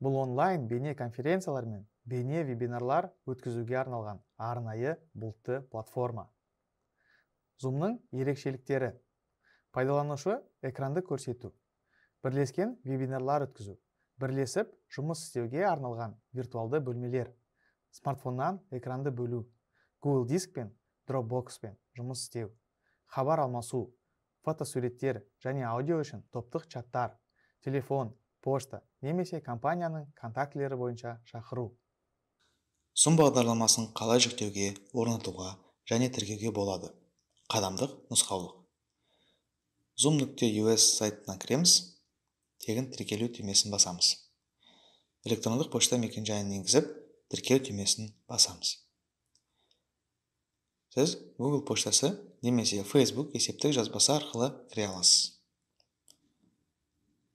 Бұл онлайн бейне конференциялар мен бейне вебинарлар өткізуге арналған арнайы бұлтты платформа. Zoom-ның ерекшеліктері: пайдаланушы экранды көрсету, бірлескен вебинарлар өткізу, бірлесіп жұмыс істеуге арналған виртуалды бөлмелер, смартфоннан экранды бөлу, Google Диск пен Dropbox пен жұмыс істеу, хабар алмасу, фотосуреттер және аудио үшін топтық чаттар, телефон, пошта немесе компанияның контактілері бойынша шақыру. Zoom бағдарламасын қалай жүктеуге, орнатуға және тіркеуге болады? Қадамдық нұсқаулық. Zoom.us сайтына кіреміз, тегін тіркелу түймесін басамыз. Электрондық пошта мекенжайын енгізіп, тіркеу түймесін басамыз. Сіз Google поштасы немесе Facebook есептік жазбасы арқылы кіре аласыз.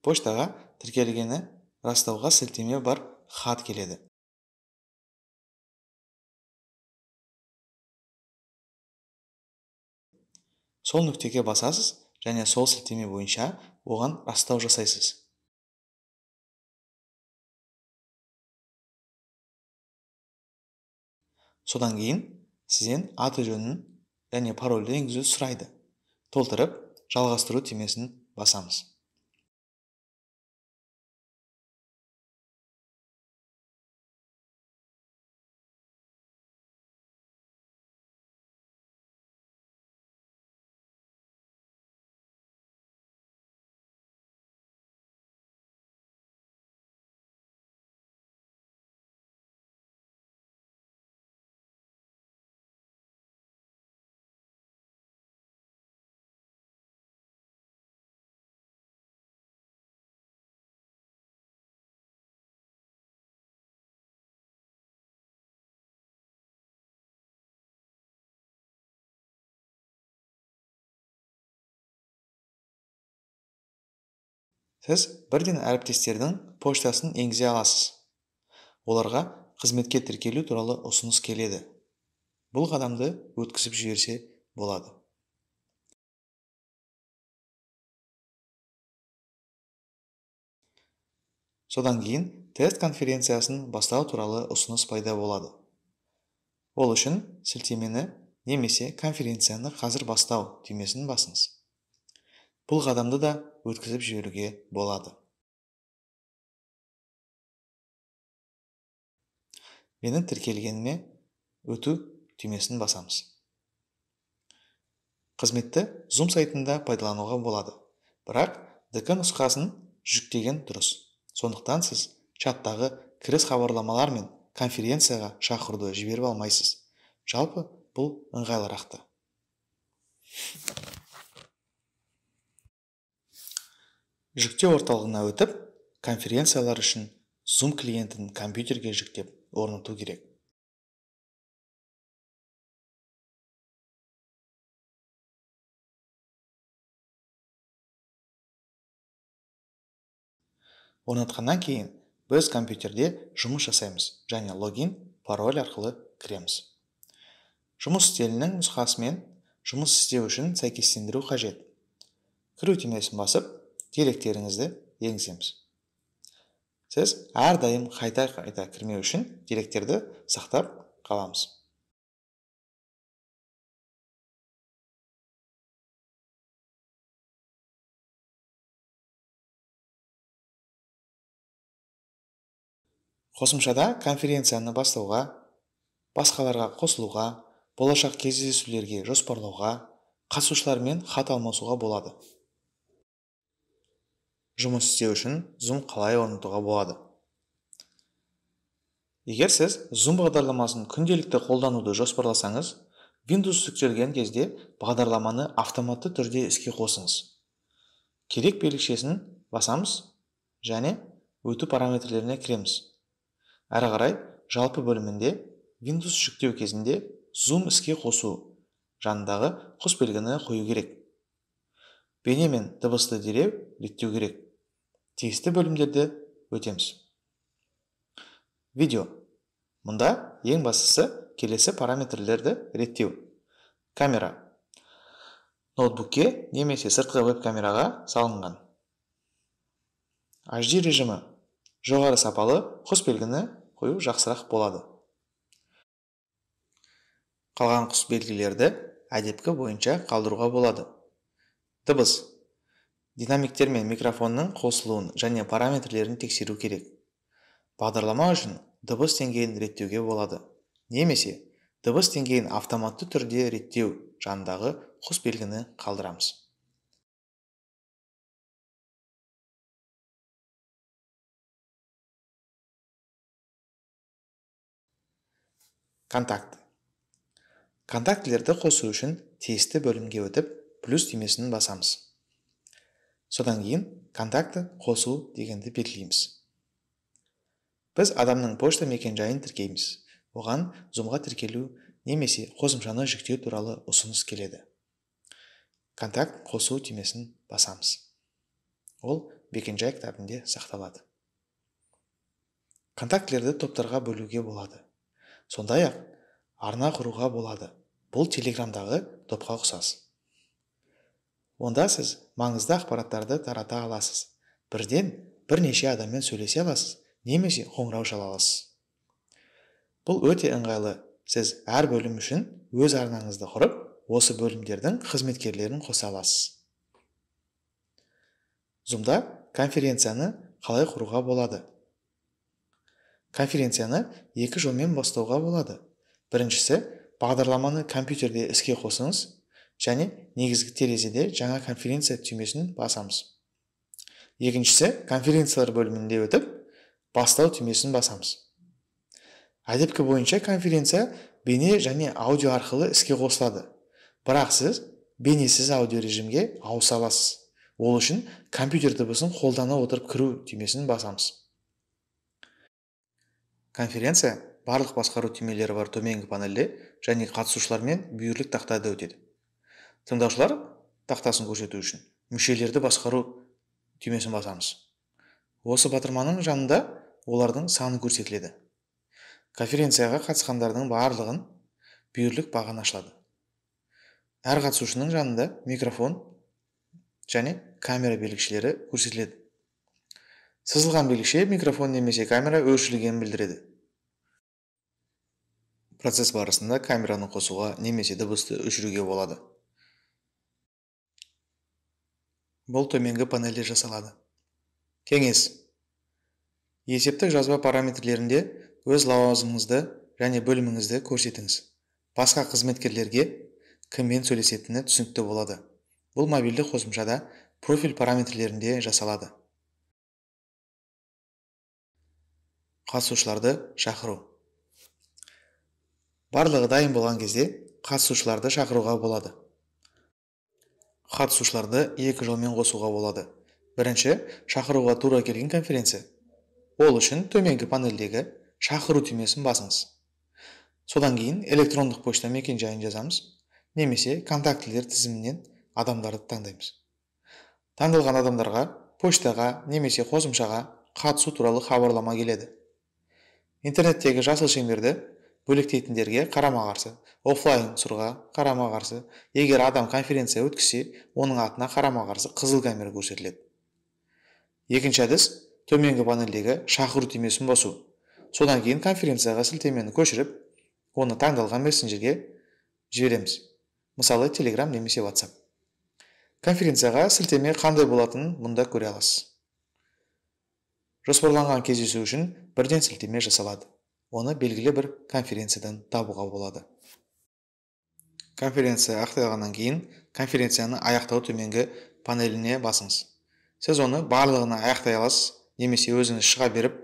Поштаға тіркелгені растауға сілтеме бар хат келеді. Сол нүктеге басасыз және сол сілтеме бойынша оған растау жасайсыз. Содан кейін сізден аты жөнін және парольді енгізуді сұрайды. Толтырып, жалғастыру түймесін басамыз. Сіз бірден әріптестердің поштасын енгізе аласыз. Оларға қызметке тіркелу туралы ұсыныс келеді. Бұл қадамды өткізіп жіберсе болады. Содан кейін тест конференциясын бастау туралы ұсыныс пайда болады. Ол үшін сілтемені немесе конференцияны қазір бастау түймесін басыңыз. Бұл қадамды да өткізіп жіберуге болады. Менің тіркелгеніме өту түймесін басамыз. Қызметті Zoom сайтында пайдалануға болады. Бірақ ДК нұсқасын жүктеген дұрыс. Сондықтан сіз чаттағы кіріс хабарламалар мен конференцияға шақыруды жіберіп алмайсыз. Жалпы бұл ыңғайлырақты. Жүктеу орталығына өтіп, конференциялар үшін Zoom клиентін компьютерге жүктеп орнату керек. Орнатқаннан кейін біз компьютерде жұмыс жасаймыз және логин, пароль арқылы кіреміз. Жұмыс үстелінің нұсқасымен жұмыс істеу үшін сәйкестендіру қажет. Кіру түймесін басып, деректеріңізді енгіземіз. Сіз әрдайым қайта-қайта кірмеу үшін деректерді сақтап қаламыз. Қосымшада конференцияны бастауға, басқаларға қосылуға, болашақ кездесулерге жоспарлауға, қатысушылармен хат алмасуға болады. Жұмыс істеу үшін Zoom қалай орнатуға болады? Егер сіз Zoom бағдарламасын күнделікті қолдануды жоспарласаңыз, Windows жүктелген кезде бағдарламаны автоматты түрде іске қосыңыз. Керек белгішесін басамыз және өту параметрлеріне кіреміз. Әрі қарай жалпы бөлімінде Windows жүктеу кезінде Zoom іске қосу жанындағы құс белгіні қою керек. Бейне мен дыбысты дереу реттеу керек. Тиісті бөлімдерді өтеміз. Видео. Мұнда ең бастысы келесі параметрлерді реттеу. Камера. Ноутбукке немесе сыртқы веб-камераға салынған. HD режимі. Жоғары сапалы құс белгіні қою жақсырақ болады. Қалған құс белгілерді әдепкі бойынша қалдыруға болады. Дыбыс. Динамиктер мен микрофонның қосылуын және параметрлерін тексеру керек. Бағдарлама үшін дыбыс деңгейін реттеуге болады. Немесе дыбыс деңгейін автоматты түрде реттеу жанындағы құс белгіні қалдырамыз. Контакт. Контактілерді қосу үшін тиісті бөлімге өтіп, плюс түймесін басамыз. Содан кейін контакті қосу дегенді белгілейміз. Біз адамның пошта мекенжайын тіркейміз. Оған Zoom-ға тіркелу немесе қосымшаны жүктеу туралы ұсыныс келеді. Контакт қосу түймесін басамыз. Ол мекенжай кітабында сақталады. Контактілерді топтарға бөлуге болады. Сондай-ақ арна құруға болады. Бұл Телеграмдағы топқа ұқсас. Онда сіз маңызды ақпараттарды тарата аласыз. Бірден бірнеше адаммен сөйлесе аласыз, немесе қоңырау шала аласыз. Бұл өте ыңғайлы. Сіз әр бөлім үшін өз арнаңызды құрып, осы бөлімдердің қызметкерлерін қоса аласыз. Zoom-да конференцияны қалай құруға болады? Конференцияны екі жолмен бастауға болады. Біріншісі, бағдарламаны компьютерде іске қосыңыз және негізгі терезеде жаңа конференция түймесін басамыз. Екіншісі, конференциялар бөлімінде өтіп, бастау түймесін басамыз. Әдепкі бойынша конференция бейне және аудио арқылы іске қосылады. Бірақ сіз бейнесіз аудио режимге ауыса аласыз. Ол үшін компьютер дыбысын қолдана отырып кіру түймесін басамыз. Конференция барлық басқару түймелері бар төменгі панельде және қатысушылармен бүйірлік тақтада өтеді. Тыңдаушылар тақтасын көрсету үшін мүшелерді басқару түймесін басамыз. Осы батырманың жанында олардың саны көрсетіледі. Конференцияға қатысқандардың барлығын бүйірлік баған ашылады. Әр қатысушының жанында микрофон және камера белгішелері көрсетіледі. Сызылған белгіше микрофон немесе камера өшірілгенін білдіреді. Процесс барысында камераны қосуға немесе дыбысты өшіруге болады. Бұл төменгі панельде жасалады. Кеңес. Есептік жазба параметрлерінде өз лауазымыңызды және бөліміңізді көрсетіңіз. Басқа қызметкерлерге кіммен сөйлесетіні түсінікті болады. Бұл мобильді қосымшада профиль параметрлерінде жасалады. Қатысушыларды шақыру. Барлығы дайын болған кезде қатысушыларды шақыруға болады. Қатысушыларды екі жолмен қосуға болады. Бірінші, шақыруға тура келген конференция. Ол үшін төменгі панельдегі шақыру түймесін басыңыз. Содан кейін электрондық пошта мекенжайын жазамыз, немесе контактілер тізімінен адамдарды таңдаймыз. Таңдалған адамдарға поштаға немесе қосымшаға қатысу туралы хабарлама келеді. Интернеттегі жасыл шеңберді бөлектейтіндерге қарама-қарсы, офлайн сұрға қарама-қарсы, егер адам конференция өткізсе, оның атына қарама-қарсы қызыл камера көрсетіледі. Екінші әдіс, төменгі панельдегі шақыру түймесін басу. Содан кейін конференцияға сілтемені көшіріп, оны таңдалған мессенджерге жібереміз. Мысалы, Telegram немесе WhatsApp. Конференцияға сілтеме қандай болатынын мұнда көре аласыз. Жоспарланған кездесу үшін бірден сілтеме жасалады. Оны белгілі бір конференциядан табуға болады. Конференция аяқталғаннан кейін конференцияны аяқтау төменгі панеліне басыңыз. Сіз оны барлығына аяқтай аласыз, немесе өзіңіз шыға беріп,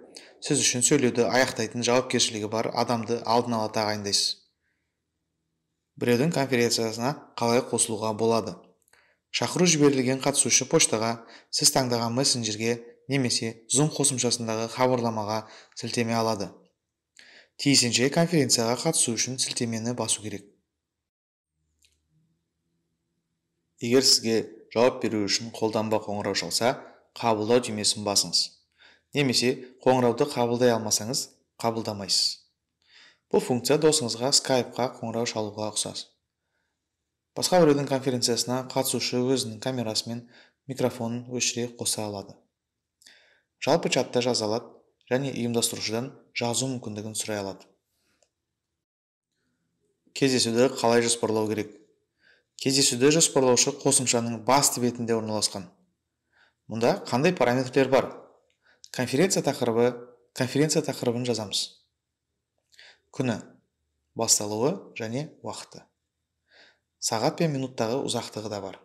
сіз үшін сөйлеуді аяқтайтын жауапкершілігі бар адамды алдын ала тағайындайсыз. Біреудің конференциясына қалай қосылуға болады? Шақыру жіберілген қатысушы поштаға, сіз таңдаған мессенджерге немесе Zoom қосымшасындағы хабарламаға сілтеме алады. Тиісінше конференцияға қатысу үшін сілтемені басу керек. Егер сізге жауап беру үшін қолданба қоңырау шалса, қабылдау түймесін басыңыз. Немесе қоңырауды қабылдай алмасаңыз, қабылдамайсыз. Бұл функция досыңызға Skype-қа қоңырау шалуға ұқсас. Басқа біреудің конференциясына қатысушы өзінің камерасы мен микрофонын өшіре қоса алады. Жалпы чатта жаза алады және ұйымдастырушыдан жазу мүмкіндігін сұрай алады. Кездесуді қалай жоспарлау керек? Кездесуді жоспарлаушы қосымшаның басты бетінде орналасқан. Мұнда қандай параметрлер бар? Конференция тақырыбын жазамыз. Күні, басталуы және уақыты. Сағат пен минуттағы ұзақтығы да бар.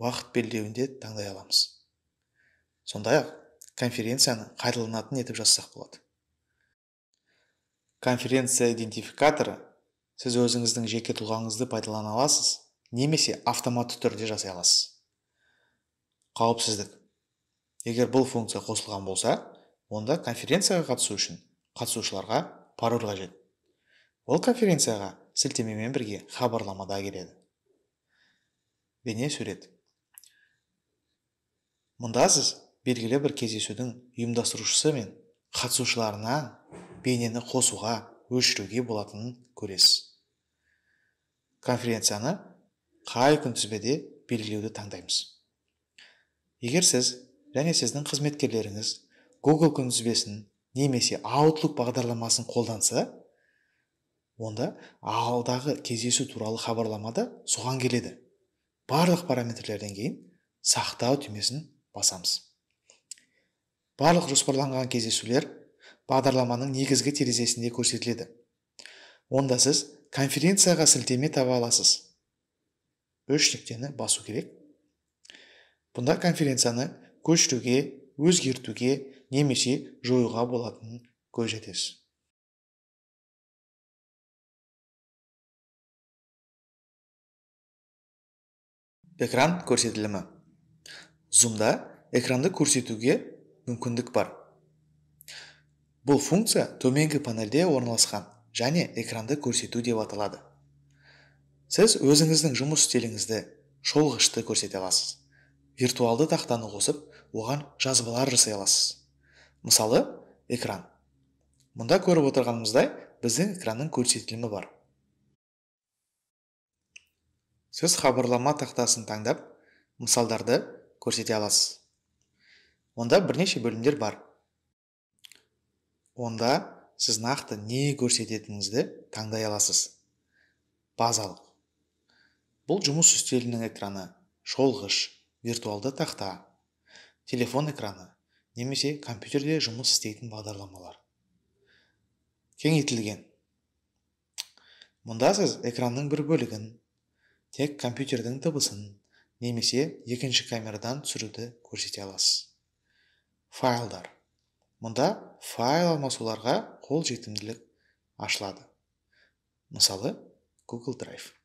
Уақыт белдеуінде таңдай аламыз. Сондай-ақ, конференцияны қайталанатын етіп жазсақ болады. Конференция идентификаторы сіз өзіңіздің жеке тұлғаңызды пайдалана аласыз, немесе автоматты түрде жасай аласыз. Қауіпсіздік. Егер бұл функция қосылған болса, онда конференцияға қатысу үшін қатысушыларға пароль қажет. Ол конференцияға сілтемемен бірге хабарламада келеді. Бейне сурет. Мұнда сіз белгілі бір кездесудің ұйымдастырушысы мен қатысушыларына бейнені қосуға, өшіруге болатынын көресіз. Конференцияны қай күнтізбеде белгілеуді таңдаймыз. Егер сіз және сіздің қызметкерлеріңіз Google күнтізбесін немесе Outlook бағдарламасын қолданса, онда алдағы кездесу туралы хабарлама да соған келеді. Барлық параметрлерден кейін сақтау түймесін басамыз. Барлық жоспарланған кездесулер бағдарламаның негізгі терезесінде көрсетіледі. Онда сіз конференцияға сілтеме таба аласыз. 3 нүктені басу керек. Бұнда конференцияны көшіруге, өзгертуге немесе жоюға болатынын көз жетесіз. Экран көрсетілімі. Zoom-да экранды көрсетуге мүмкіндік бар. Бұл функция төменгі панельде орналасқан және экранды көрсету деп аталады. Сіз өзіңіздің жұмыс үстеліңізді, шолғышты көрсете аласыз. Виртуалды тақтаны қосып, оған жазбалар жасай аласыз. Мысалы, экран. Мұнда көріп отырғанымыздай, біздің экранның көрсетілімі бар. Сіз хабарлама тақтасын таңдап, мысалдарды көрсете аласыз. Онда бірнеше бөлімдер бар. Онда сіз нақты не көрсететініңізді таңдай аласыз. Базалық. Бұл жұмыс үстелінің экраны, шолғыш, виртуалды тақта, телефон экраны немесе компьютерде жұмыс істейтін бағдарламалар. Кеңейтілген. Мұнда сіз экранның бір бөлігін, тек компьютердің дыбысын немесе екінші камерадан түсіруді көрсете аласыз. Файлдар. Мұнда файл алмасуларға қол жетімділік ашылады. Мысалы, Google Drive.